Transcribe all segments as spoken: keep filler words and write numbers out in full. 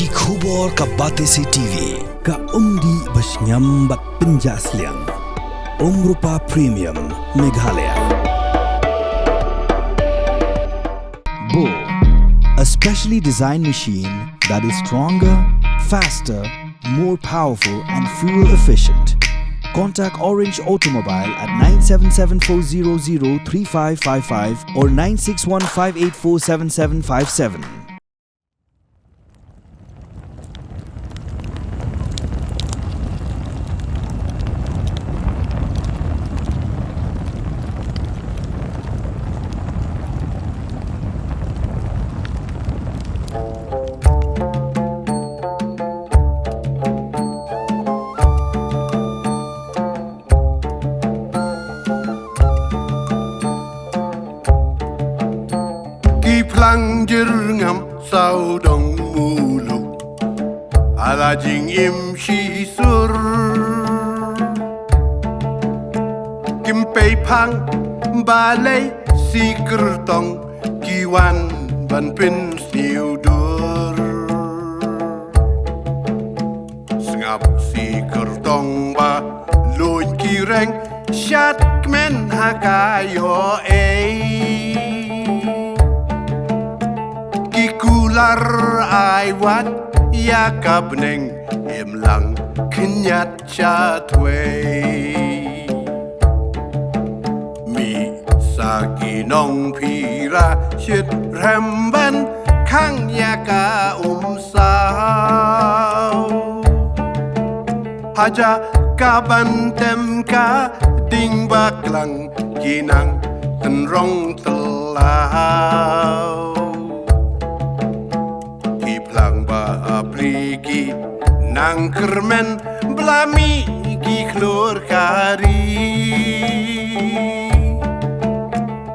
Ki khubor ka Batesi T V. Ka umdih ba shngiam bad pynjah sliang. Umrupa Premium, Meghalaya. Bo, a specially designed machine that is stronger, faster, more powerful and fuel efficient. Contact Orange Automobile at nine seven seven four zero zero three five five five or nine six one five eight four seven seven five seven. Ki phlang jyrngam sawdong muluk, ala jingim shisur. Kim pei phang balei si kyrtong ki wan ban pynsniew dur. Sngap si kyrtong ba luid ki reng shat kmen ha ka ïoh ei. Ki kular ai wat ïa ka bneng, im lang khynñiat sha thwei. Mih sa ki nongphira shit rhem ban khang ïa ka umsaw. Haja ka ban tem ka ding baklang, ki nang tynrong tyllaw. Ki phlang ba bri ki nang kyrmen, bla mih ki khlur ka ri.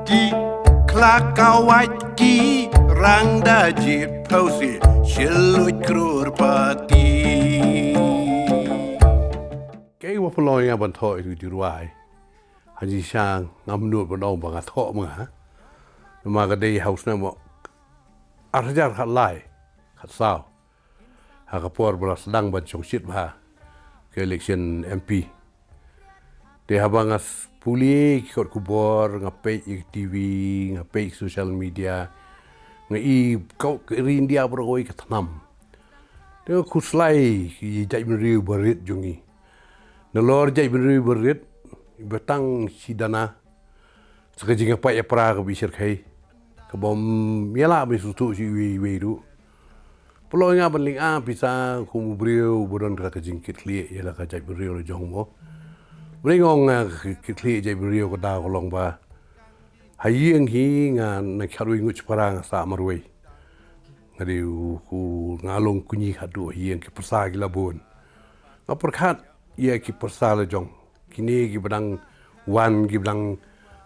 Ki khlak ka wait ki rang da jit, phewse shi luit krurpati. Kaei ba pynlong ïa nga ban thoh ïa ka jingrwai? Ha jingshisha ngam nud ban ong ba nga thoh ma nga. Namar ka dei ha u snem ar hajar khatlai, khatsaw, ha ka por ba la sdang ban shongshit bha ka election M P. Te haba nga s-, pule ki kot khubor, nga peit ïa ka T V, nga peit social media, nga i ka, ka ri India baroh kawei ka thnam. Te nga khuslai ki jaitbynriew barit jong ngi. Nalor jaitbynriew barit, ba tang shi dana, sa ka jingïapait ïapra kaba i shyrkhei, kaba ym ïalah ban sngewthuh sha iwei iwei ruh. Pynlong ïa nga ban lynga pisa kum u briew ba don ka, ka jingkitkhlieh ïa la ka jaitbynriew la jong mo. Ba dei nga ong nga kit-, kitkhlieh jaitbynriew, ka daw ka long ba ha ïing hi nga na khatwei ngut shipara nga sah marwei. Nga dei u, u, nga long kñi khatduh ha ïing, ki pyrsa ki la bun. Nga pyrkhat ïa ki pyrsa la jong. Kine kiba dang wan, kiba dang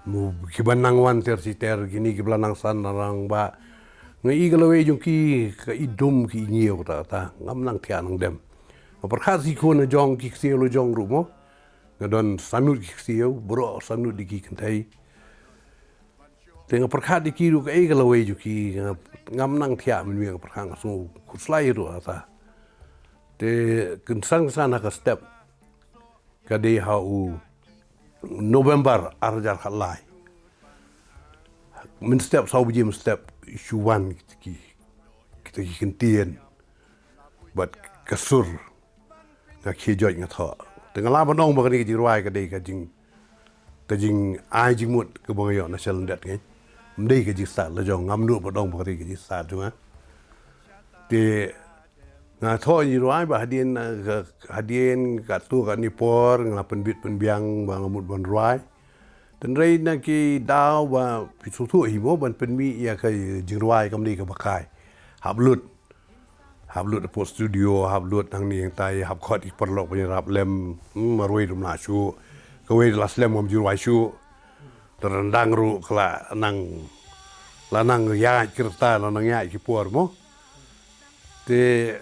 mu, kiba nang wan ter shi ter, kine kiba la nang san nang rangbah. Nga i ka lawei jong ki, ka i dum ki i ñiew kata kata. Ngam nang thiah nang dem. Nga pyrkhat shi khun la jong, ki ksiew la jong ruh mo. Nga don san ngut ki ksiew, baroh san ngut dei ki kynthei. Te nga pyrkhat ïa ki ruh kaei ka lawei jong ki, nga, ngam nang thiah mynmiet, nga pyrkhat, nga sngew khuslai ruh kata. Te kynsan kynsan ha ka step, ka dei ha u November ar hajar khatlai. Mynstep, saw baje mynstep, shu wan kita ki, kita ki kyntien bad ka sur. Nga khie joit nga thoh. Te nga lah ban ong ba kane ka jingrwai ka dei ka jing, ka jingai jingmut kaba nga ïoh na sha lyndet ngi. Ym dei ka jingstad la jong, ngam nud ban ong ba ka dei ka jingstad jong nga. Te nga thoh jingrwai ba hadien, eh, ka, hadien katto katne por nga la pynbit pynbiang ba nga mut ban rwai. Hynrei na ki daw ba phi sngewthuh hi mo, ban pynmih ïa ka jingrwai kam dei kaba kai. Hap lut. Hap lut hapoh studio, hap lut hangne hangtai, hap khot ïa ki paralok ban ïarap lem, hmm, marwei ruh ym lah shuh. Kawei ruh la slem ngam ju rwai shuh. Te ryndang ruh ka la nang, la nang ïaid ki rta, la nang ïaid ki por mo. Te,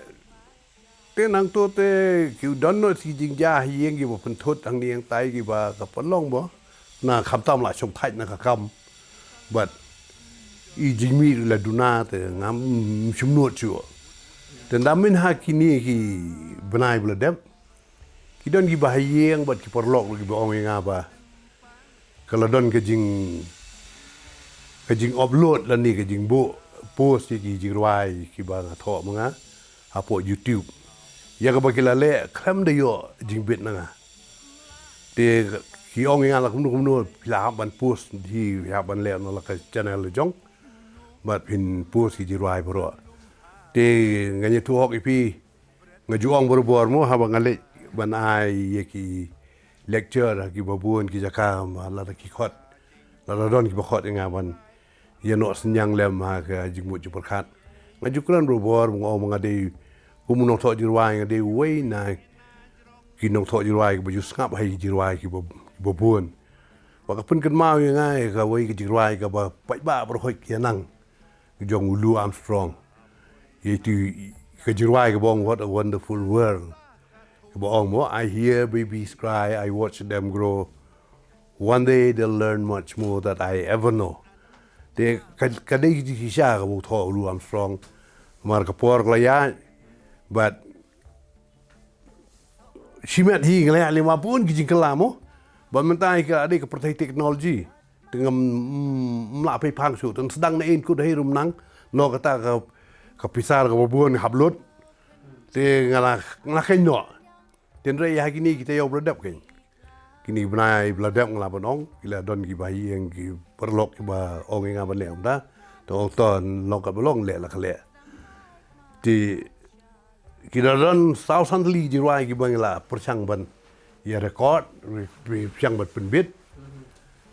te nangto te, ki don noh ki jingjia ha ïing kiba pynthut hangne hangtai kiba ka pynlong mo. Na khamtam la shong thait na ka kam. Bad i jingmih ruh la duna te ngam shym nud shuh. Te ynda mynha kine ki bnai ba la dep, ki don ki bahaïing bad ki paralok ruh ki ba ong ïa nga ba ka la don ka jing, ka jing upload lane ka jingbuh post ïa ki jingrwai ki ba nga thoh ma nga hapoh YouTube, ïa ka ba ki la leh khlem da ïoh jingbit na nga. Te ki ong ïa nga la kumno kumno phi la hap ban post hi, phi hap ban leh noh la ka channel la jong bad phin post ki jingrwai baroh. Te ngan ïathuh hok ïa phi, nga ju ong barabor mo, haba nga leit ban ai ïa ki lecture ha ki babun ki jaka, ma lada ki khot, lada don ki ba khot ïa nga ban ïa noh synñiang lem ha ka jingmut jingpyrkhat, nga ju kren barabor, nga ong ma nga dei kum u nongthoh jingrwai, nga dei uwei na ki nongthoh jingrwai ki ba ju sngap ha ki jingrwai ki ba, ki babun. Ba ka pynkynmaw ïa nga ïa kawei ka jingrwai ka ba paidbah baroh ki ïa nang, jong u Lou Armstrong. Ïa tu ka jingrwai ka ba ong What a Wonderful World. Ka ba ong mo, "I hear babies cry, I watch them grow. One day they'll learn much more that I ever know." Te ka, ka dei ki shisha ka ba u thoh u Lou Armstrong. Mar ka por ka la ïaid bad shimet hi nga la ïaid lem bun ki jingkylla mo. Bad mynta hi ka dei ka pyrthei technology. Te ngam, mm, lah pei phang shuh. Te sdang na in kut hi rum nang. Noh kata ka, ka pisa ka ba bun hap lut. Te nga la, nga la kheiñ noh. Te hynrei ha kine kita ïa u ba la dep kein. Kine bnai ba la dep nga la ban ong. Ki la don ki bahaïing ki paralok ki ba ong ïa nga ban leh kumta. Te ong to long kat ba long, leh la ka leh. Te ki la don saw san tylli ki jingrwai ki ba ngi la pyrshang ban ïa record, pyrshang ban pynbit.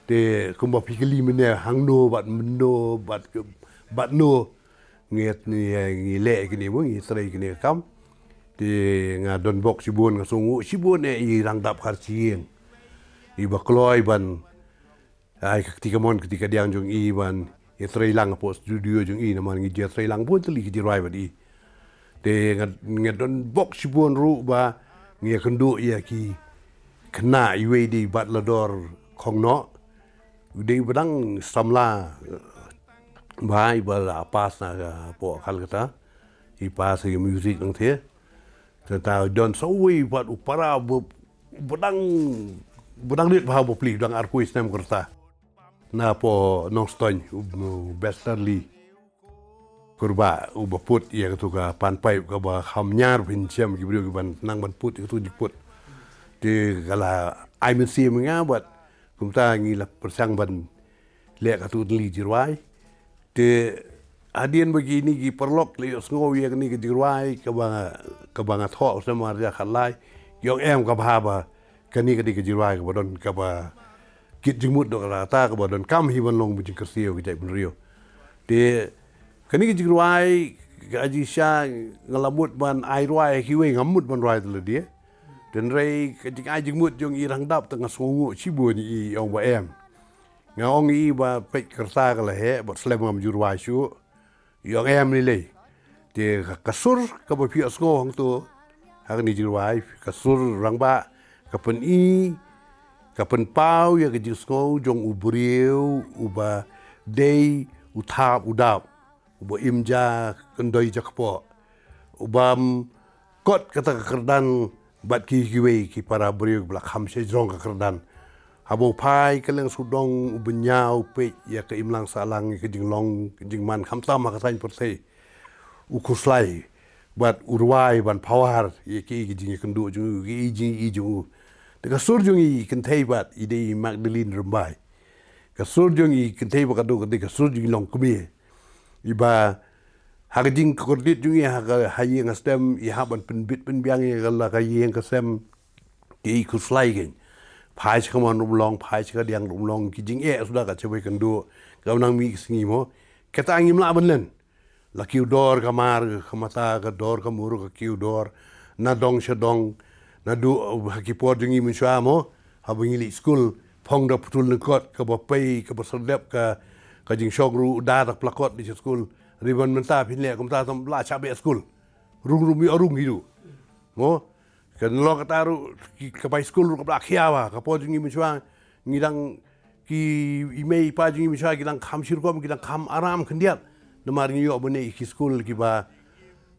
Te kumba phi kylli mynne hangno bad mynno bad, bad no ngi, ngi, ngi leh kine mo, ngi trei kine ka kam. Te nga don bok shibun, nga sngewnguh shibun ïa i Rangdap Kharshing, i ba kloi ban ai ka kti kamon kti kadiang jong i ban ïa trei lang hapoh studio jong i, namar ngi ju ïa trei lang bun tylli ki jingrwai bad i. Te nga, nga don bok shibun ruh ba ngi ïa kynduh ïa ki khynnah, iwei dei Batlador Khongnoh, u dei ba dang samla, eh, ba i ba la pass na ka hapoh Kolkata, i pass ïa music nangta. Te ta don sa uwei pat u para ba, ba dang, ba dang rit bha, ba pli, dang arphew snem ka rta. Na poh Nongstoiñ, u, u Besterly Kurbah, u ba put ïa katu ka pan paip ka ba kham ñiar phin shem ki briew ki ban nang ban put ïa katu jingput. Te ka la ai mynsiem ïa nga bad kumta ngi la pyrshang ban leh katu tylli jingrwai. Te hadien ba kine ki paralok la ïohsngew ïa kane ka jingrwai ka ba, ka ba nga thoh u snem ar hajar khatlai, ki ong em ka bha ba kane ka dei ka jingrwai ka ba don, ka ba kit jingmut doh, ka la kata ka ba donkam hi ban long ba jingkyrsiew ka jaitbynriew. Te kane ka jingrwai ka jingshisha nga la mut ban ai rwai ha kiwei, ngam mut ban rwai te lade. Te hynrei ka jingai jingmut jong i Rangdap te nga sngewnguh shibun ïa i, ong ba em. Nga ong ïa i ba peit ka rta ka la heh bad slem, ngam ju rwai shuh. I ong em lei lei. Te ka, ka sur ka ba phi ïohsngew hangto ha kane ka jingrwai, ka sur rangbah, ka pyni, ka pynpaw ïa ka jingsngew jong u briew u ba dei u thap u dap, u ba im ja kyndoi ja kpoh, u bam kot kata ka kyrdan bad ki, kiwei ki para briew ba la kham shajrong ka kyrdan. Haba u phai kylleng sawdong u bynñiaw peit ïa ka imlang sahlang, ïa ka jinglong ka jingman khamtam ha ka thaiñ pyrthei, u khuslai bad u rwai ban pawar ïa ki, ki jingïakynduh jong u, ki jingïohi jong u. Te ka sur jong i kynthei pat i dei i Magdalene Rymbai. Ka sur jong i kynthei ba ka dei, ka dei ka sur jong i longkmie. I ba ha ka jingkordit jong i ha ka, ha ïing ha sem, i hap ban pynbit pynbiang ïa ka la ka ïing ka sem. Ki khuslai kein. Phai sha ka mon ruh long, phai sha ka diang ruh long, ki jingeh suda ka shawei kynduh, ka nang mih ka sngi mo. Kata ngim lah ban len. La kiew dor ka mar, ka mata, ka dor ka mur, ka kiew dor, na dong sha dong, naduh ha ki por jong ngi mynshuwa mo, haba ngi leit skul, phong da putul lyngkot, ka ba pei, ka ba serdep, ka, ka jingshong ruh da da plakot leit sha skul. Riban mynta phin leh kumta tam la shah beh skul. Rung rung ïoh rung hi ruh. Mo, ka nalor kata ruh, ki, ka bai skul ruh ka ba la khia ba, ka por jong ngi mynshuwa, ngi dang, ki i mei i pa jong ngi mynshuwa ki dang kham shi rukom, ki dang kham aram khyndiat. Namar ngi ïoh ban ïa ki skul ki ba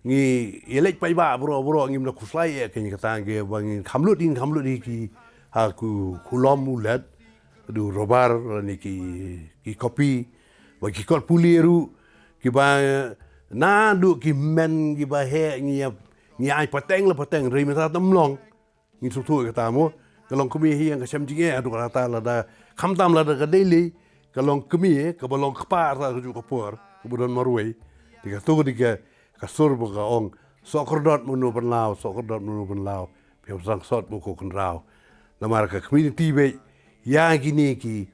Ngi ïa leit paidbah baroh baroh ngim da khuslai ïa kane ka tang, kaba ngin kham lut, ngin kham lut ïa ki, ha, ku, ku lom u let, du rubber ne ki, ki kopi, ba ki kot pule ruh, kiba naduh ki men kiba heh ngi ïa, ngi ai pateng la pateng, hynrei mynta tam long. Ngin sngewthuh ïa kata mo, ka longkmie hi ïa ka shem jingeh haduh katta lada, khamtam lada ka dei lei ka longkmie, kaba long kpa arta ka juh ka por, kaba don marwei. Te kato ka dei ka, ka sur ba ka ong, soh kordot mano ban law, soh kordot mano ban law, phi ym sdang sot mo ko khynraw. Namar ka community beit ïa kine ki,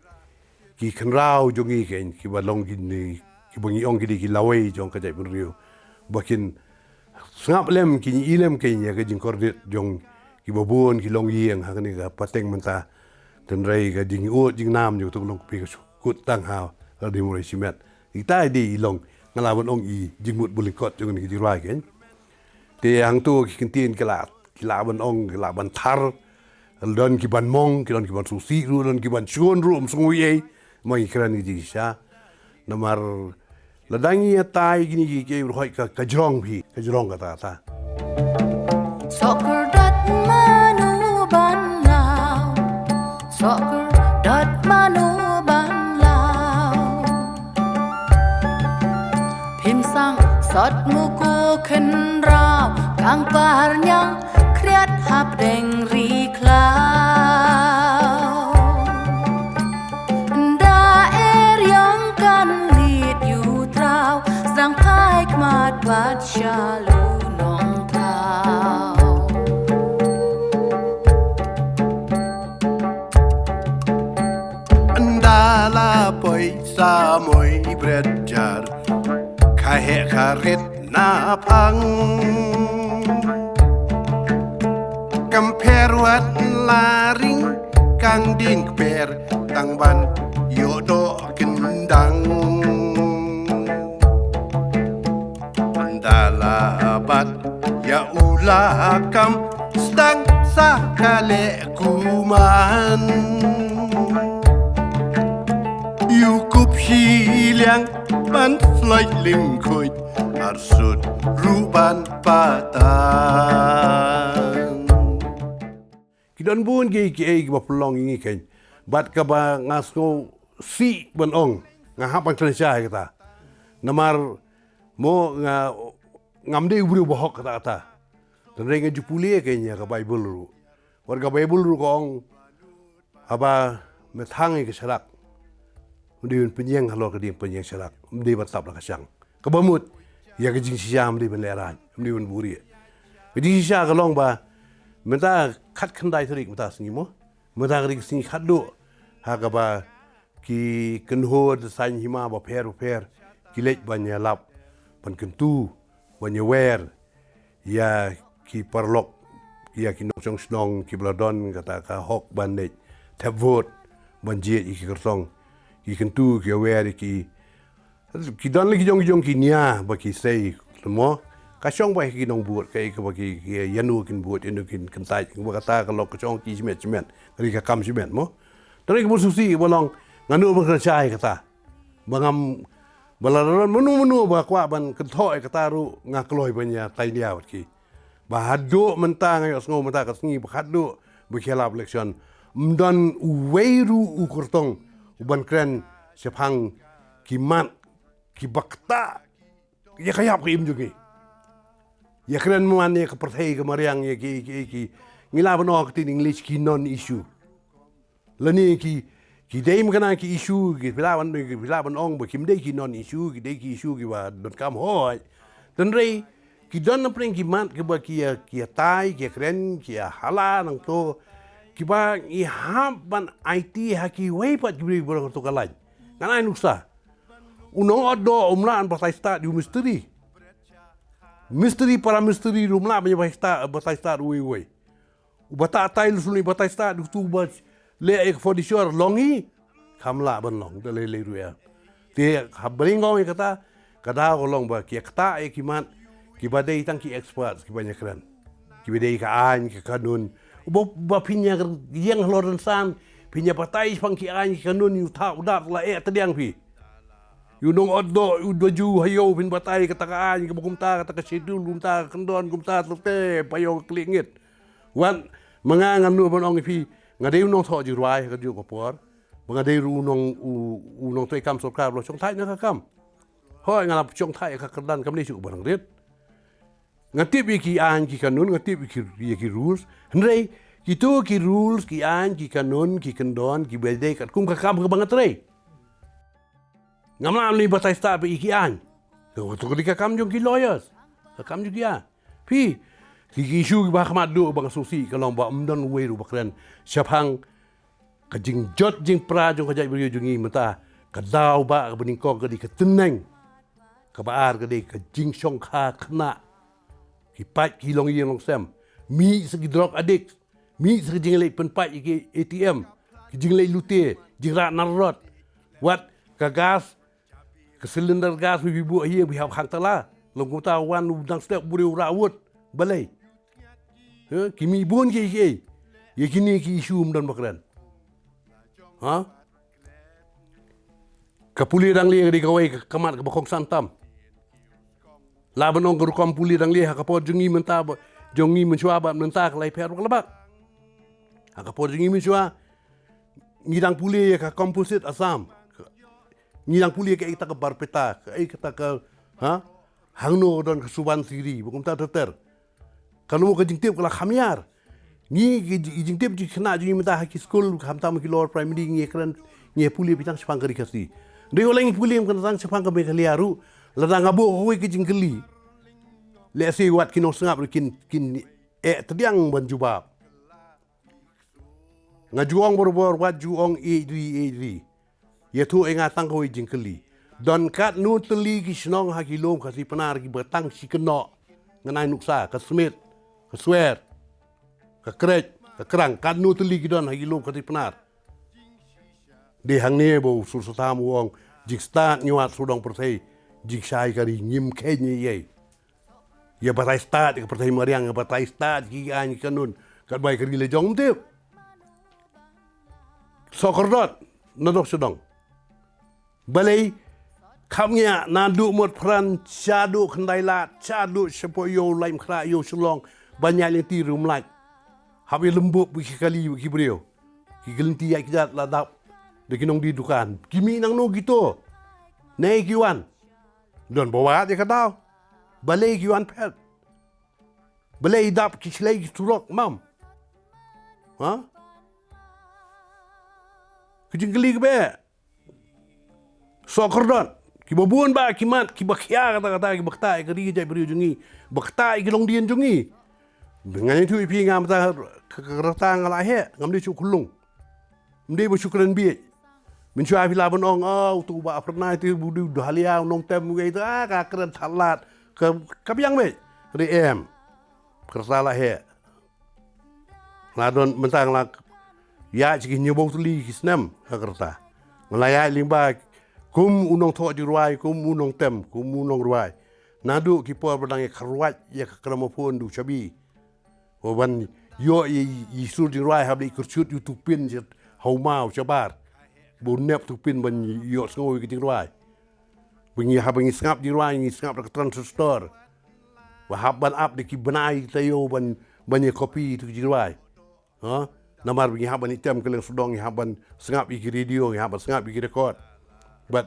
ki khynraw jong ngi keiñ, kiba long kine, kiba ngi ong kine ki lawei jong ka jaitbynriew. Ba kin sngap lem, kin ïohi lem keiñ ïa ka jingkordit jong kiba bun ki longïing ha kane ka pateng mynta. Hynrei ka jingud jingnam jong ka longkmie ka shu kut tang ha lade marwei shimet. Ita i dei i long, nga lah ban ong i jingmut ba lyngkot jong kane ka jingrwai keiñ. Te hangto ki ktien ki lah, ki lah ban ong, ki lah ban thar. Don ki ban mong, ki don ki ban sngewsih ruh, don ki ban shun ruh, ym sngew ei ei. Ma ngi kren ngi jingshisha. Namar lada ngi ïatai kine ki, ki ruh ka, ka jrong phi, ka jrong kata, kata. Soh kordot mano ban law, soh kordot mano ban law. Phim sdang sot mo ko khynraw, kang parñiang khriat hapdeng ri khlaw. Nda eriong kan leit ïu traw, sdang phai khmat bad shalynong thaw. Nda la poi samoi bret jar, ka heh ka rit na phang. Kam pher wat la ring, kang ding kper, tang ban ïoh doh kyndang. Nda la bat ïa u la kam, sdang sa ka leh kuman. Ïu kup shiliang ban slait lyngkhuid, arsut ruh ban patan. Ki don bun ki, kiei kiba pynlong ïa ngi keiñ. Bad kaba nga sngewsih ban ong, nga hap ban kren shai kata. Namar mo nga, ngam dei u briew ba hok kata kata. Hynrei nga ju pule keiñ ïa ka Baibl ruh. Wat ka Baibl ruh ka ong, haba me thang ïa ka sharak, ym dei ban pynïeng halor ka dieng pynïeng sharak, ym dei ban tap la ka shang. Kaba mut ïa ka jingshisha ym dei ban lehraiñ, ym dei ban buhrieh. Ka jingshisha ka long ba mynta khatkhyndai tarik mynta sngi mo, mynta ka dei ka sngi khatduh ha kaba ki kynhun saiñ hima bapher bapher ki leit ban ïalap, ban kyntu, ban ïawer ïa ki paralok, ïa ki nongshong shnong kiba la don kata ka hok ban leit thep vote, ban jied ïa ki kyrtong. Ki kyntu, ki ïawer ïa ki, ki don la ki jong ki jong ki nia ba ki sei mo. Ka shong ba ki nongbud, kaei kaba ki, ki ïano kin bud, ïano kin kyntait, ba kata ka long ka shong ki shimet shimet, ka dei ka kam shimet mo. Te ka bun sngewsih ba long, nga nud ban kren shai kata. Ba ngam, ba lada don mano mano ba kwah ban kynthoh ïa kata ruh, nga kloi ban ïatai nia bad ki. Ba haduh mynta nga ïohsngew mynta ka sngi ba khatduh ba ki ïalap election, ym don uwei ruh u kyrtong uban kren shaphang ki mat kiba ktah ïa ka ïap ka im jong ngi. Ïa kren man ïa ka pyrthei ka mariang, ïa ki, ki, ki, ngi lah ban ong ha ka ktien English ki non issue. Lane ki, ki dei mynta ki issue, ki phi lah ban, ki phi lah ban ong ba kim dei ki non issue, ki dei ki issue kiba donkam hooid. Hynrei ki don na pdeng ki mat kiba ki ïa, ki ïatai, ki ïakren, ki ïahala nangto, kiba ngi hap ban aiti ha kiwei pat ki briew baroh to ka lain. Ngan ai nuksa. U nongot doh um lah ban batai stad ïa u mistri. Mistri para mistri ruh um lah ban ïa batai stad, batai stad uwei uwei. Uba tah tiles ruh batai stad, utu uba leh ïa ka furniture long hi. Kam lah ban long da lei lei ruh ïa. Te haba ngi ong ïa kata, ka daw ka long ba ki ïa ktah ïa ki mat kiba dei tang ki experts kiba ïa kren. Kiba dei ka aiñ ka kanun. Uba, uba phin ïa ïeng halor rynsan, phin ïa batai shaphang ki aiñ ki kanun, ïa u thah u dak la eh tdiang phi. Ïa u nong ot doh, u da ju ha ïew phin batai kata ka aiñ kaba kumta, kata ka schedule kumta, ka kyndon kumta, te te ba ïew ka kli ngit. Wat ma nga ngan nud ban ong ïa phi, nga dei u nongthoh jingrwai ha ka juh ka por, ba nga dei ruh u nong u, u nongtrei kam sorkar ba la shongthait na ka kam. Hooid, nga la shongthait ïa ka kyrdan kam dei shuh ba nang rit. Nga tip ïa ki aiñ ki kanun, nga tip ïa ki, ïa ki rules. Hynrei kito ki rules, ki aiñ ki kanun, ki kyndon, ki ba dei katkum ka kam kaba nga trei. Ngam lah ban batai stad ba ïa ki aiñ. Ka, ka, ka dei ka kam jong ki lawyers. Ka kam jong ki aiñ. Phi, ki, ki issue kiba ha khmat duh ba nga sngewsih ka long ba ym don uwei ruh ba kren shaphang ka jingjot jingpra jong ka jaitbynriew jong ngi mynta. Ka daw ba kaba nyngkong ka dei ka tneng. Kaba ar ka dei ka jingshongkha khynnah. Ki pait ki longïing longsem. Mih sa ki drug addict. Mih sa ki jingleit pynpait ïa ki A T M. Ki jingleit lute, jingrah narrot. Wat ka gas, ka cylinder gas ba phi buh ha ïing ba phi hap khang tala. Long kumta wan u dang step u briew u rah wut. Balei? Ha, ki mih bun kiei kiei. Ïa kine ki issue ym don ba kren. Ha? Ka pule dang lieh ka dei kawei ka khmat kaba kongsan tam. Lah ban ong ka rukom pule dang lieh ha ka por jong ngi mynta ba, jong ngi mynshuwa bad mynta ka la ïapher bad ka la bak. Ha ka por jong ngi mynshuwa ngi dang pule ïa ka composite Assam. Ngi dang pule ïa kaei kata ka Barpeta, kaei kata ka, ha? Hangno don ka Subansiri, ba kumta ter ter. Kano ka jingtip ka la kham ïar. Ngi ki ji-, jingtip jingkhynnah jong ngi mynta ha ki skul, khamtam ki lower primary ngi kren, ngi pule beit tang shaphang ka ri Khasi. Dei u leng pule ym kren tang shaphang ka Meghalaya ruh, lada nga buh kawei ka jingkylli. Lehse wat ki nongsngap ruh kin, kin eh tdiang ban jubab. Nga ju ong barabor wat ju ong ïeit ri, ïeit ri. Ïathuh ïa nga tang kawei jingkylli. Don katno tylli ki shnong ha ki lum Khasi Pnar kiba tang shi kynnoh. Ngan ai nuksa, ka Smit, ka Swer, ka Krech, ka Krang, katno tylli ki don ha ki lum Khasi Pnar. Dei hangne ba u Sur Satham u ong, jingstad ñiewat sawdong pyrthei, jingshai ka ri ngim kheiñ ei ei. Ïa batai stad ïa ka pyrthei mariang, ïa batai stad ki aiñ ki kanun, katba ïa ka ri la jong ym tip. Sohkyrdot, nadong shadong. Balei, kham ngiah, naduh Motphran shaduh Khyndailad, shaduh shapoh ïew Laitumkhrah ïew Shillong, ban ïaid lynti ruh ym lait. Hap ïa lymbup bad ki kali bad ki briew. Ki lynti ïaid kjat la dap da ki nongdie dukan. Ki mih nangno kito? Naei ki wan? Don ba wad ïa ka daw. Balei ki wan phet? Balei dap ki shlei ki surok, mam? Ha? Ki jingkylli kiba sohkyrdot, kiba bun ba ki mat, kiba khia kata kata, kiba ktah ïa ka ri ka jaitbynriew jong ngi, ba ktah ïa ki longdien jong ngi. Ngan ïathuh ïa phi, nga mynta ka, ka, ka rta nga la heh, ngam dei shuh khyllung. Ym dei ba shu kren bieit. Mynshuwa phi lah ban ong, oh, uto u Bah Phyrnai te u dei u dhalai, u nongtem, u ngai te, ah, ka kren thalat. Ka, ka biang beit. Hynrei em. Ka rta la heh. Nga la don mynta nga la ïaid sha ki hynñiewphew tylli ki snem ha ka rta. Nga la ïaid lyngba kum u nongthoh jingrwai, kum u nongtem, kum u nongrwai. Naduh ki por ba dang ïa kyrwat ïa ka gramophone da u shabi. Ba ban ïoh ïa, ïa i sur jingrwai hap leit kyrshut ïa uto u pin sha hawmaw shabar. Ba u nep uto u pin ban ïoh sngew ïa ka jingrwai. Ba ngi hap, ba ngi sngap jingrwai, ngi sngap da ka transistor. Ba hap ban ap da ki bnai taïew ban, ban ïa copy ïa uto u jingrwai. Ha? Namar ba ngi hap ban ïatem kylleng sawdong, ngi hap ban sngap ïa ki radio, ngi hap ban sngap ïa ki record. Bad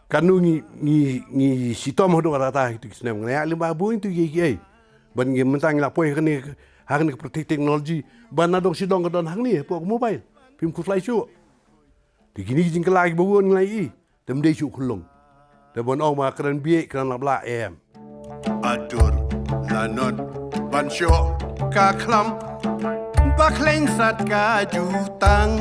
kano ngi, ngi, ngi shitom haduh katta katta ha kito ki snem. Nga ïaid lyngba bun kito kiei kiei. Bad ngi mynta ngi la poi ha kane, ha kane ka pyrthei technology. Bad nadong shadong ka don hangne, hapoh ka mobile. Phim khuslai shuh. Te kine ki jingkylla kiba bun ngi la ïohi. Te ym dei shuh khyllung. Te ban ong ba kren bieit, kren lap lah, em. Adur la not ban shoh ka khlam, ba khleiñ sat ka jutang.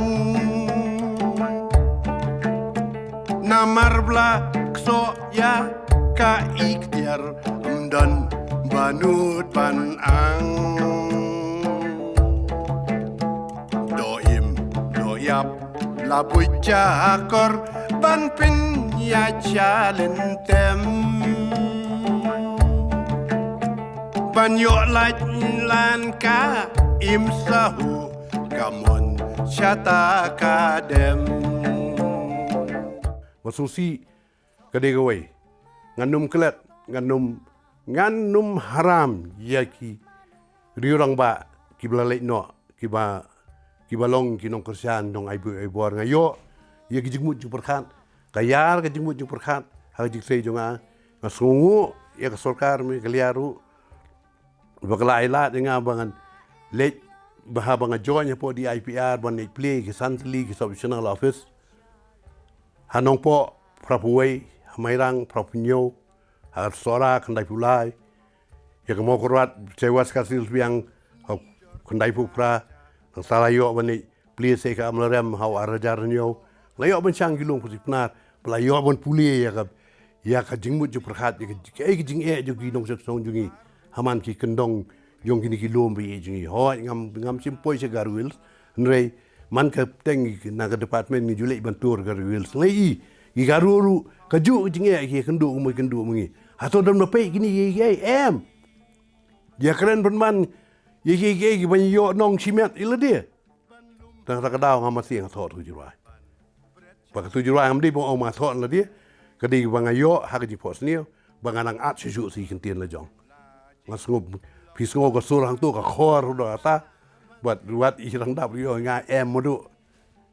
Namar ba la ksoh ïa ka iktiar, ym don ba nud ban ang. Doh im, doh ïap, la buit jakor ban pynïaid sha lyntem. Ban ïoh lait lan ka im sahu, ka mon shata ka dem. Ba sngewsih Ka dei kawei. Ngan ym klet, ngan ym, ngan ym haram ïa ki riew rangbah kiba la leit noh, kiba, kiba long ki nongkyrshan, nong-ai buit ai bor. Nga ïoh ïa ki jingmut jingpyrkhat, ka ïar ka jingmut jingpyrkhat ha ka jingtrei jong nga. Nga sngewnguh ïa ka sorkar Meghalaya ruh ba ka la ai lad ïa nga ba ngan leit, ba haba nga join hapoh D I P R ban leit plie ki san tylli ki sub-divisional office ha Nongpoh, phra phew wei, ha Mairang, phra phew hynñiew, ha Sohra, khyndai phew lai, ïa ka Mawkyrwat, Chaiwas, Khasi Hills Biang, ha khyndai phew phra. Nangta la ïoh ban leit plie sa ka Amlarem ha u ar hajar hynñiew. La ïoh ban shang ki lum Khasi Pnar, ba la ïoh ban pule ïa ka, ïa ka jingmut jingpyrkhat, ïa ka, kaei ka jingeh jong ki nongshong shnong jong ngi ha man ki kyndong jong kine ki lum ba ïeit jong ngi. Hooid, ngam, ngam shym poi sha Garo Hills, hynrei man ka pdeng na ka department ngi ju leit ban tour Garo Hills. Nga ïohi ki Garo ruh kajuh ka jingeh ki ïakynduh kumba ïakynduh ma ngi. Hato dang da peit kine kiei kiei? Em. Ïakren pynban ïa kiei kiei kiba ngi ïoh nong shimet ïa lade. Tang kata ka daw nga masi nga thoh tu jingrwai. Ba ka tu jingrwai ngam dei ba ong ma thoh lade. Ka dei ba nga ïoh ha ka jingphohsniew ba nga nang at shuh shuh sa ki kyntien la jong. Nga sngew, phi sngew ka sur hangto ka khor ruh da kata. Bad wat i rang dap ïoh nga em madu.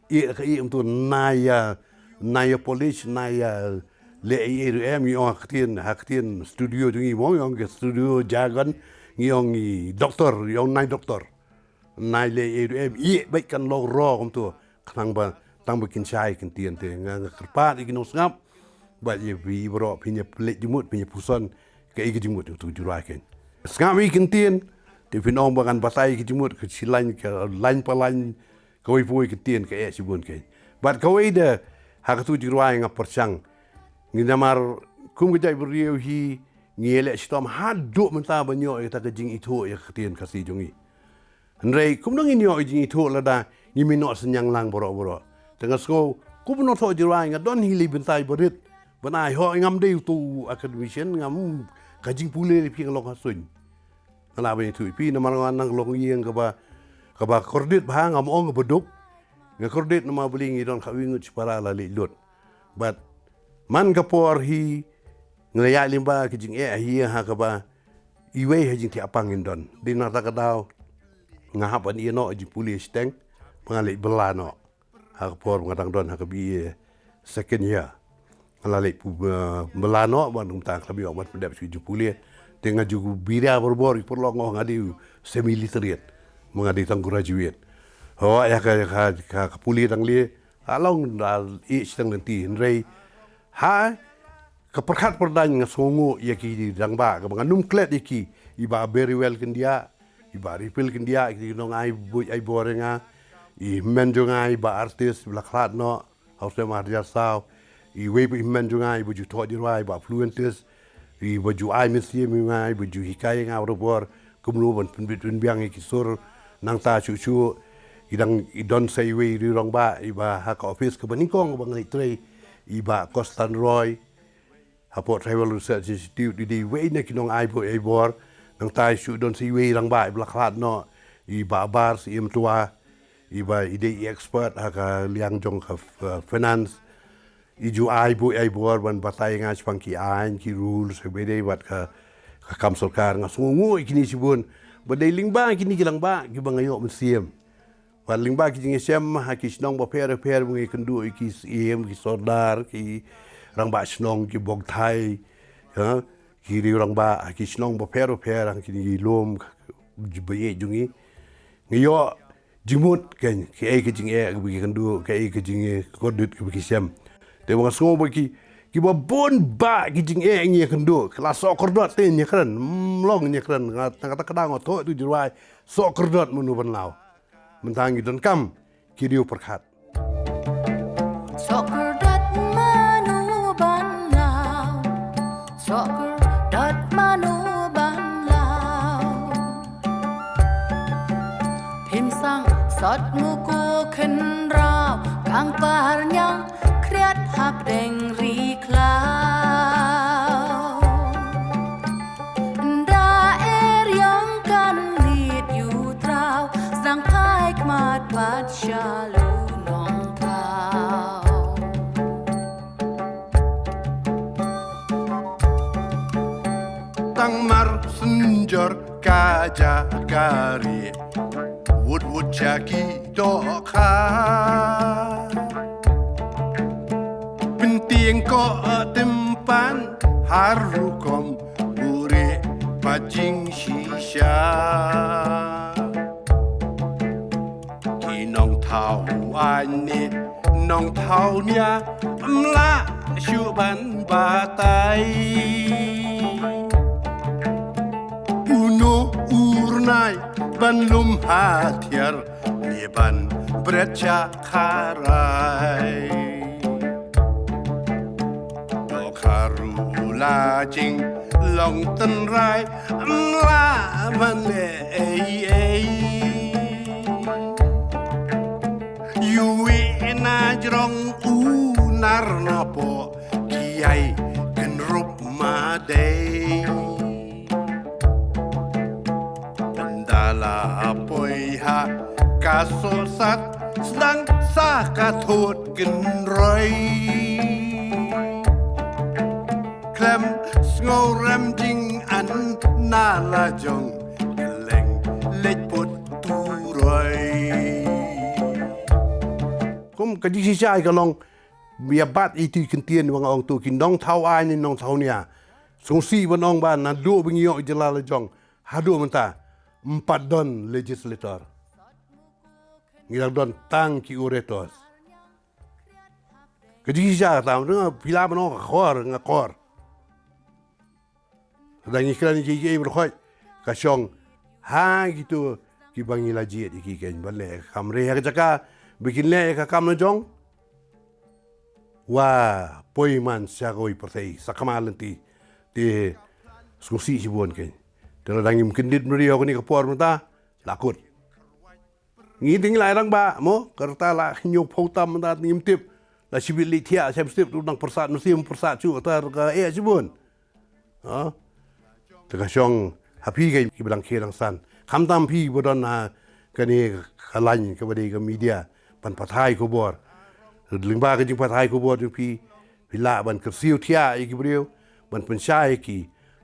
I ka i em tu na ïa, na ïa polish, na ïa leh ei ei ruh em, ngi ong ha ktien, ha ktien studio jong ngi mo, ngi ong ka studio jargon, ngi ong ngi doktor, ngi ong nai doktor. Nai leh ei ei ruh em, i bad kan long ro kumtu. Khnang ba tang ba kin shai kin tien te nga, nga kyrpad ïa ki nongsngap. Bad ïa phi baroh phin ïa pynleit jingmut, phin ïa puson kaei ka jingmut jong tu jingrwai kein. Sngap ïa ki kyntien te phin ong ba ngan batai ïa ki jingmut ka shi lain, ka lain pa lain, kawei pa wei kyntien ka eh shibun kein. Bad kawei de ha ka tu jingrwai nga pyrshang. Ngi namar kum ka jaitbynriew hi ngi ïaleh shitom haduh mynta ban ïoh ïa kata ka jingithuh ïa ka ktien Khasi jong ngi. Hynrei kumno ngin ïoh ïa ka jingithuh lada ngim ïoh synñiang lang baroh baroh. Te nga sngew kum u nongthoh jingrwai nga don hi lei bynta ba rit ban ai, hooid ngam dei uto u academician, ngam, ka jingpule lei phi nga long ha suiñ. Nga lah ban ïathuh ïa phi namar nga nang long ïing kaba, kaba kordit bha, ngam ong kaba duk. Nga kordit namar balei ngi don khatwei ngut shipara la leit lut. Bad man ka por hi nga la ïaid lyngba ka jingeh hi ha kaba iwei ha jingthiah pang ngin don. Dei na kata ka daw nga hap ban ïeh noh jingpule shiteng ba nga leit bylla noh. Ha ka por ba nga dang don ha ka B A second year nga la leit pu-, eh, bylla noh ban kumta khlem ïoh ban pyndep shuh jingpule. Te nga ju biria barabor, i paralok nga ong nga dei u semi literate, ma nga dei tang graduate. Hooid ïa ka, ïa ka, ka, ka pule dang lieh, ka long da ïeh shiteng lynti, hynrei ha ka pyrkhat pyrdaiñ nga sngewnguh ïa ki rangbah kaba ngan ym klet ïa ki, i Bah Berry Well Kyndiah, i Bah Ripil Kyndiah, ki nong-ai buit ai bor ïa nga, i hynmen jong nga i Bah Artist ba la khlad noh ha u snem ar hajar saw, iwei pa i hynmen jong nga iba ju thoh jingrwai i Bah Fluentus, iba ju ai mynsiem ïa nga, iba ju hikai ïa nga barabor kumno ban pynbit pynbiang ïa ki sur. Nangta shuh shuh i dang, i don sa iwei i rangbah iba ha ka office kaba nyngkong kaba nga leit trei, i Bah Kostan Roy, hapoh Tribal Research Institute, i dei iwei na ki nong-ai buit ai bor. Nangta shuh don sa iwei i rangbah iba la khlad noh, i Bah Bar Syiem Twa, iba i dei i expert ha ka liang jong ka f-, finance. I ju ai buit ai bor ban batai ïa nga shaphang ki aiñ, ki rules, iba dei bad ka, ka kam sorkar. Nga sngewnguh ïa kine shibun. Ba dei lyngba kine ki rangbah kiba nga ïoh mynsiem. Bad lyngba ki jingïashem ha ki shnong bapher bapher ba ngi ïakynduh ïa ki syiem, ki sordar, ki rangbah shnong, ki bogthai, ha, ki riew rangbah ha ki shnong bapher bapher ha kine ki lum ba ïeit jong ngi. Ngi ïoh jingmut kein, kaei ka jingeh kaba ki ïakynduh, kaei ka jingkordit kaba ki shem. Te ba nga sngew ba ki, kiba bun bah ki jingeh ngi ïakynduh, ka la soh kordit te ngi ïakren, mm, long ngi ïakren, nga, na kata ka daw nga thoh tu jingrwai, soh kordit mano ban law. Mynta ngi donkam ki riew pyrkhat. Soh kordit mano ban law, soh kordit mano ban law. Phim sang sot muku khynraw, kang parñiang khriat hapdeng ri khlaw. Nda eriong kan lit yu traw, sdang phai khmat bad sha lu nongthaw. Aja kari wut wut cha ki dohkha. Pyntieng ko tympan har rukom buri pajing shisha. Ki nongthaw aiñ ne nongthaw nia, ym lah shuh ban batai. Uno urnai ban lum hathiar ne ban bret sha kharai. Dohkha ruh la jinglong tynrai, ym lah ban leh ei ei. Ïohi na jrong u nar na poh, ki ai kynrup madei. Ynda la poi ha ka sohsat, sdang sa ka thut kynroi. Khlem sngew rem jingan na la jong, kylleng leit put turoi. Kum ka jingshisha ka long, ïa bat ïa itu i kyntien ba nga ong tu, ki nongthaw aiñ ne nongthaw nia. Sngewsih ban ong ba naduh ba ngi ïoh i jylla la jong haduh mynta, ym pat don legislator. Ngi dang don tang ki orators. Ka jingshisha kata, nga phi lah ban ong nga khor, nga khor. Lada ngi kren ïa kiei kiei baroh, ka shong ha kito kiba ngi la jied ïa ki, keiñ ban leh ka kam, hynrei ha ka jaka ba kin leh ïa ka kam la jong, wa poi man sha kawei pyrthei, sa kama lynti. Te sngewsih shibun, keiñ. Te lada ngim kyndit briew ha kane ka por mynta, la kut. Ngi te ngi la rangbah mo, ka rta la hynñiewphew tam mynta te ngim tip. La shibit leit thiah shym tip, tu nang pyrsad, mynsiem pyrsad shuh, ta ka eh shibun. Ha? Te ka shong ha phi, keiñ, kiba dang khie dang san, khamtam phi ba don ha kane ka lain kaba dei ka media, ban pathai khubor. Lyngba ka jingpathai khubor jong phi, phi lah ban kyrsiew thiah ïa ki briew, ban pynshai ïa ki,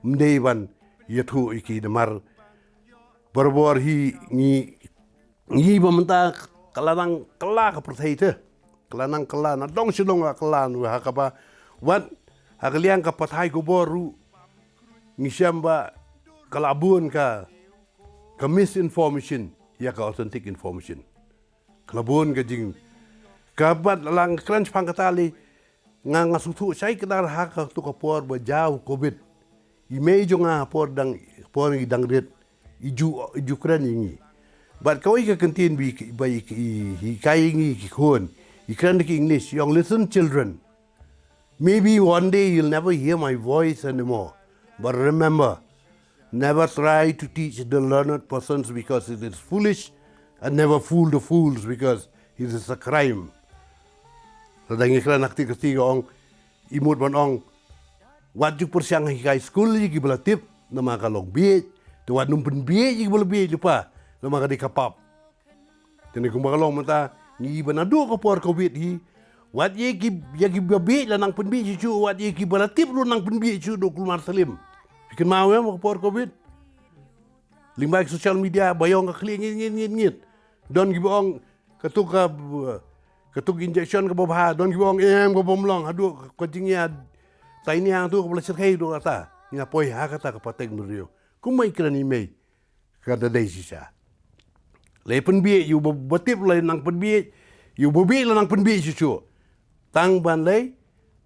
ym dei ban ïathuh ïa ki, namar barabor hi ngi, ngi ba mynta ka la nang kylla ka pyrthei te. Ka la nang kylla, na dong sha dong ka la kylla, ha kaba wat ha ka liang ka pathai khubor ruh ngi shem ba ka la bun ka, ka misinformation ïa ka authentic information. Ka la bun ka jing, ka bad la nga kren shaphang kata lei, nga, nga sngewthuh shai kdar ha kato ka por ba jia u covid. I mei jong nga por dang, por ngi dang rit, i ju, i ju kren ïa ngi. Bad kawei ka kyntien ba i, ba i, i, i hikai ïa ngi ki khun, i kren da ki English, i ong, "Listen, children. Maybe one day you'll never hear my voice anymore. But remember, never try to teach the learned persons because it is foolish, and never fool the fools because it is a crime." Lada ngi kren ha kti kti ka ong, i mut ban ong, wat ju pyrshang hikai skul ïa kiba la tip, namar ka long bieit. Te wat nym pynbieit ïa kiba la bieit lypa, namar ka dei ka pap. Te ne kumba ka long mynta, ngi ba naduh ka por covid hi, wat ïa ki, ïa kiba bieit la nang pynbieit shuh shuh, wat ïa kiba la tip ruh nang pynbieit shuh, duh kulmar slim. Phi kynmaw ïa ka por covid, lyngba ki social media ba ïong ka khlieh ngit ngit ngit ngit. Don kiba ong, kato ka, kato ka injection kaba bha, don kiba ong em, kaba ym long, haduh ka jingïa tainiang tu kaba la shyrkhei duh kata. Ngi la poi ha kata ka pateng briew. Kumba i kren i mei, ka da dei shisha. Lei pynbieit, ïa uba, ba tip la nang pynbieit, ïa uba bieit la nang pynbieit shuh shuh. Tang ban lei,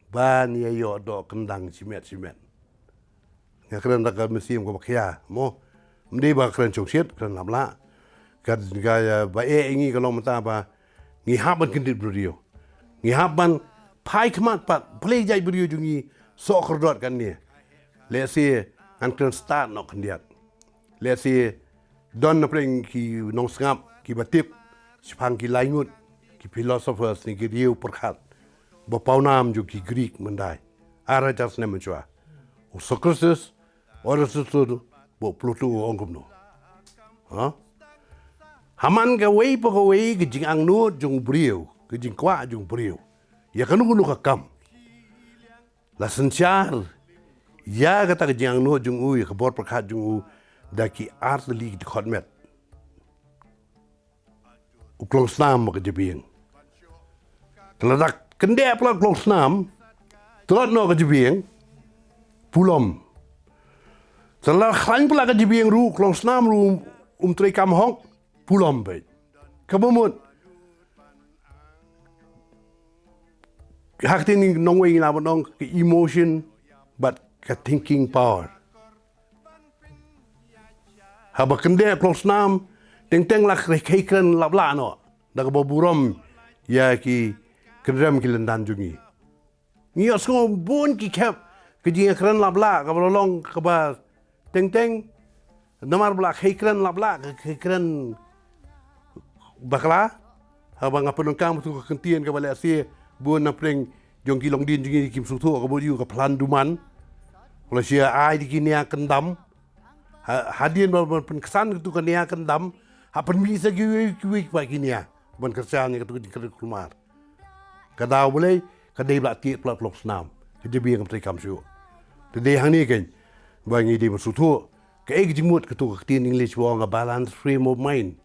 ban ïa ïoh doh kyndang shimet shimet. Nga kren da ka mynsiem kaba khia mo. Ym dei ba kren shongshit, kren lap lah. Ka, ka, ïa, ba eh ïa ngi ka long mynta ba ngi hap ban kyndit briew. Ngi hap ban phai khmat pat, balei jait briew jong ngi soh kordor kane. Lehse ngan kren stad noh khyndiat. Lehse don na pdeng ki nongsngap kiba tip shaphang ki lai ngut ki philosophers ne ki riew pyrkhat ba pawnam jong ki Greek mynta, ar hajar snem mynshuwa. U Socrates, Aristotle, bad Plato, u ong kumno. Ha? Ha man kawei pa kawei ka jingangnud jong u briew, ka jingkwah jong u briew ïa kano kano ka kam, la synshar ïa kata ka jingangnud jong u, ïa ka bor pyrkhat jong u, da ki ar tylli ki dkhot met. U klongsnam bad ka jabieng. Te lada kyndeh palat u klongsnam, tlot noh ka jabieng, pulom. Te lada khlaiñ palat ka jabieng ruh, u klongsnam ruh um treikam hok, pulom beit. Kaba mut, ha ktien nongwei ngi lah ban ong ka emotion bad ka thinking power. Haba kyndeh u klongsnam, teng teng la khei kren lap lah noh da kaba burom ïa ki kynrem ki lyndan jong ngi. Ngi ïohsngew bun ki khep ka jingïakren lap lah kaba la long kaba teng teng, namar ba la khei kren lap lah, ka khei kren bakla. Haba nga pyndonkam ïa ka ktien kaba lehse bun na pdeng jong ki longdien jong ngi kim sngewthuh, kaba ïoh ka plan duman. Lehse ai da ki nia kyndam. Ha, hadien ba, ba pynksan katu ka nia kyndam, ha pynmih sa kiwei kiwei pat ki nia ban kyrshan ïa katu ka jingkren kulmar. Ka daw balei, ka dei ba la tied palat u klongsnam, ka jabieng kam treikam shuh. Te dei hangne keiñ ba ngi dei ban sngewthuh kaei ka jingmut katu ka ktien English ba ong a balance frame of mind.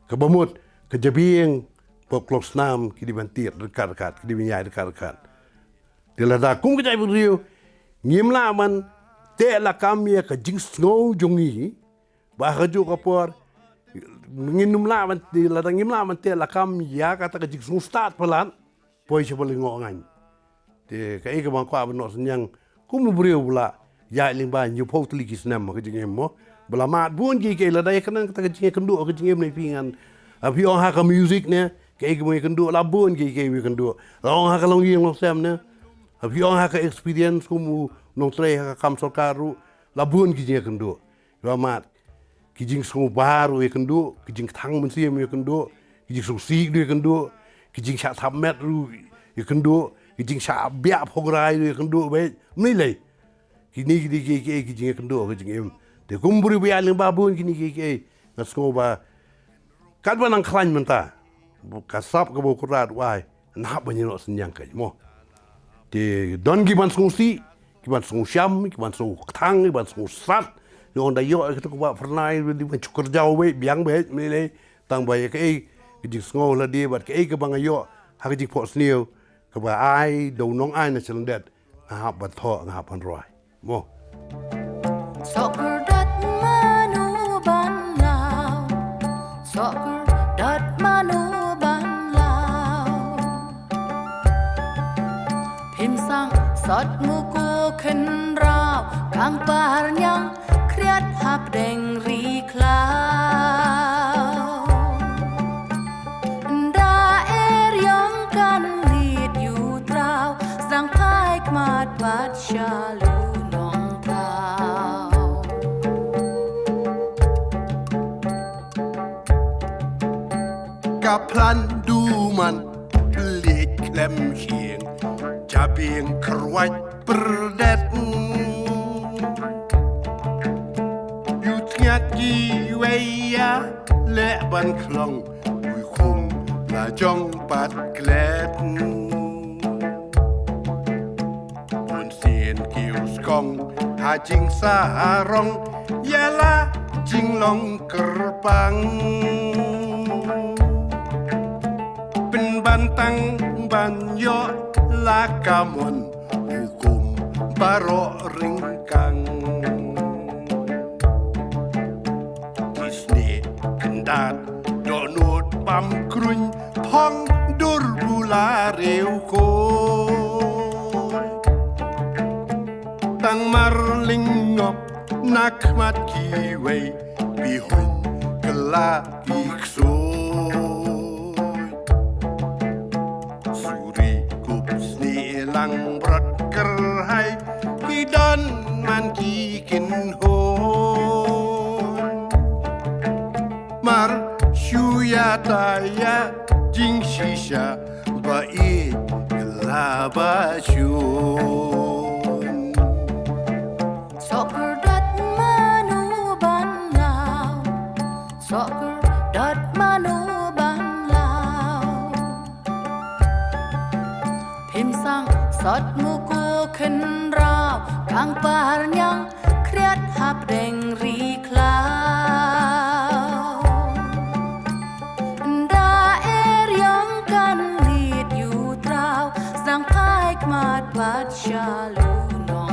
Kaba mut ka jabieng bad u klongsnam ki dei ban tied ryngkat ryngkat, ki dei ban ïaid ryngkat ryngkat. Te lada kum ka jaitbynriew ngim lah ban teh lakam ïa ka jingsngew jong ngi, ba ha kajuh ka por ngim lah ban, lada ngim lah ban teh lakam ïa kata ka jingsngewstad palat, poi sha ba lyngngoh ngaiñ. Te kaei kaba nga kwah ban noh synñiang kum u briew ba la ïaid lyngba hynñiewphew tylli ki snem ha ka jingim mo, ba la mad bun kiei kiei, lada ïa kane kata ka jingïakynduh ha ka jingim ne phi ngan, ha phi ong ha ka music ne, kaei kaba ïakynduh, la bun kiei kiei ba ïakynduh. La ong ha ka longïing longsem ne, ha phi ong ha ka experience kum u nongtrei ha ka kam sorkar ruh, la bun ki jingïakynduh. Ba mad ki jingsngewbha ruh ïakynduh, ki jingkthang mynsiem ïakynduh, ki jingsngewsih ruh ïakynduh, ki jingshah thap met ruh ïakynduh, ki jingshah biah phohgrai ruh ïakynduh beit. Mynlei kine, kine kiei kiei ki jingïakynduh ha ka jingim. Te kum u briew ba ïaid lyngba bun kine kiei kiei, nga sngew ba katba nang khlaiñ mynta, ka sap kaba u Kynrad u ai, nang hap ban ïa noh synñiang keiñ mo. Te don ki ban sngewsih, ki ban sngewsham, ki ban sngewkthang, ki ban sngewsat. Ïoh, ynda ïoh ïa katu kaba phyrnai, dei ban shu kyrjaw beit, biang beit, mynlei, tang ba ïa kaei ka jingsngew lade bad kaei kaba nga ïoh ha ka jingphohsniew, kaba ai da u nongai na shalyndet, nga hap ban thoh, nga hap ban rwai mo. Sohkordot mano ban law, sohkordot mano ban law. Phim sangeh sot nguh ko khynraw, kang parñiang khriat hapdeng ri khlaw. Ynda eriong kan leit ïa u traw, sdang phai khmat pat sha u nongthaw. Ka plan duman, plie khlem shyieng, jabieng kyrwat pyrdet. Ïa u tngiat kiwei ïa leh ban khlong, u khum la jong pat klet. Bun sien ki u skong ha jingsarong, ïa la jinglong kyrpang. Pynban tang ban ïoh la ka mon, hukum baroh ryngkang. Ki snieh kyndad dohnud pam kruiñ, phong dur bula riewkhuid. Tang mar lyngngoh na khmat kiwei, bihuiñ kylla ki ksuid. Suri kup snieh langbrot kyrhai, ki don man ki kynhun. Mar shu ïa ta ïa jingshisha, ba ïeit kylla ba shun. Sohkordot mano ban law, sohkordot mano ban law. Phim sangeh sot nguh ko khynraw, kang parñiang khriat hapdeng Shalom.